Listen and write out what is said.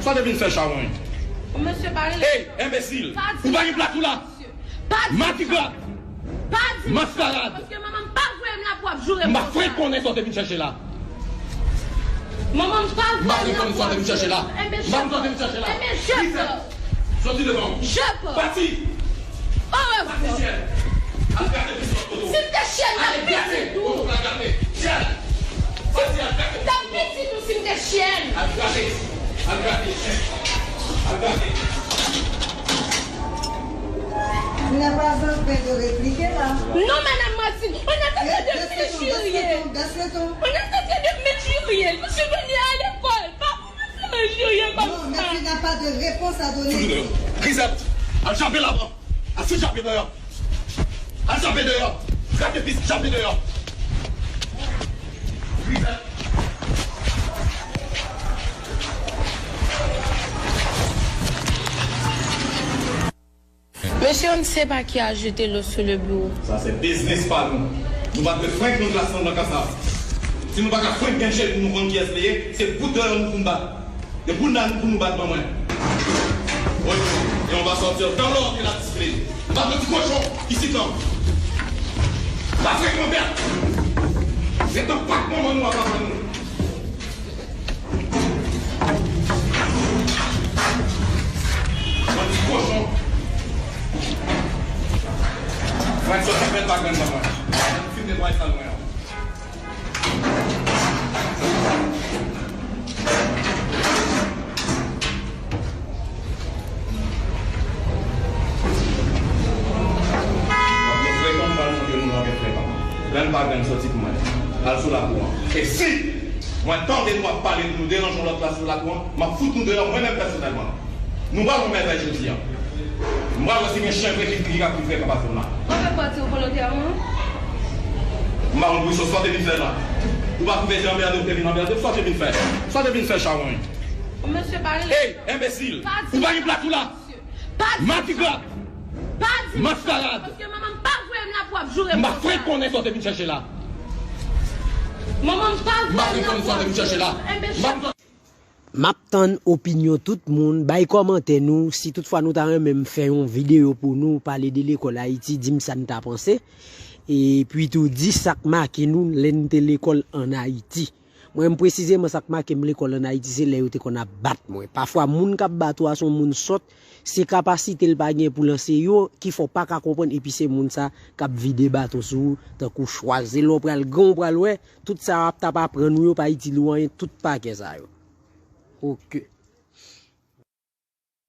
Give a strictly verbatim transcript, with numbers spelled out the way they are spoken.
Sa w te vin fè, chawony? Mesye, pa rele. Ey, enbesil! Ou pa gen plas ou la? Matigat! Maskarad! Paske manman m pa voye m la pou ap joure m konsa. M pa frenk konnen sa w te vin chèche la. Manman m pa voye m la pou ap joure m konsa. M pa frenk konnen sa w te vin chèche la. Enben, je pars. Enben, je pars. Soti devan m. Je pars. Pati! Au revoir. Pati, Chèn. Al grate pitit kote w. Si m te Chèn, m t ap pitit tou. Kote w pral grate? Chèn. Pati, al grate pitit kote w. M t ap pitit tou si m te Chèn. Al grate. Al grate, Chèn. Al grate. Tu n'es pas en train de répliquer là. Non, Madame Martine, on est en train de mesurer. Deux secondes, deux secondes, deux secondes. On est en train de mesurer. Je suis venue à l'école, pas pour me faire injurier comme ça. Non, mais tu n'as pas de réponse à donner ici. Grisette, al jape lavan. Al fout jape deyò. Al jape deyò. Grate pis, jape deyò. Grisette. Monsieur, on ne sait pas qui a jeté l'eau sur le bureau. Sa se biznis pa nou. Nou pa dwe frenk nan klas lan nan ka sa. Si nou pa ka frenk gen jeni nou konn kiyès li ye, se bout deyò nou pou n bat. Se bout nan nou pou nou bat ban mwen. Wi, et on va sortir dans l'ordre et la discipline. M pa dwe ti kochon isit lan. Pa frenk nan bèt. Se tan pa manman nou a papa nou. Bandi kochon. Mwen soti fè pa grann nan mwen. Mwen fin netwaye sal mwen an. Mwen frekan, m pral montre nou lòt frekan. Grann pa grann soti pou mwen. Al sou lakou an. E si mwen tande nou ap pale, nou deranje yon lòt la sou lakou an, m ap fout nou deyò mwen menm pèsonèlman. Nou pral yon mèvèy jodi a. M pral wè si gen chen vre ki, ki ka pi frekan pase m la. Ou fè pati volontèman? M pa konn pou sa w te vin fè la. Ou pa twouve se anmède w te vin anmède m? Sa w te vin fè? Sa w te vin fè, chawony? Mesye, pa rele. Ey, enbesil! Ou pa gen plas ou la? Matigat! Maskarad! Paske manman m pa voye m la pou ap joure m konsa. M pa frenk konnen sa w te vin chèche la. Manman m pa voye m la pou ap joure m konsa. M ap tann opinyon tout moun, bay kòmantè nou, si toutfwa nou ta renmen m fè yon videyo pou nou pale de lekòl Ayiti, di m sa n ta panse. Epi tou di sa k make nou lè n te lekòl ann Ayiti. Mwen menm presizeman sa k make m lekòl ann Ayiti se lè yo te konn ap bat mwen. Pafwa moun k ap bat ou a se yon moun sòt, se kapasite l pa gen pou l anseye w ki fè w pa ka konprann epi se moun sa k ap vide baton sou ou tankou chwal. Se lè w pral gran w pral wè, tout sa y ap t ap aprann ou yo pa itil ou anyen, tout pakè sa yo. Oke.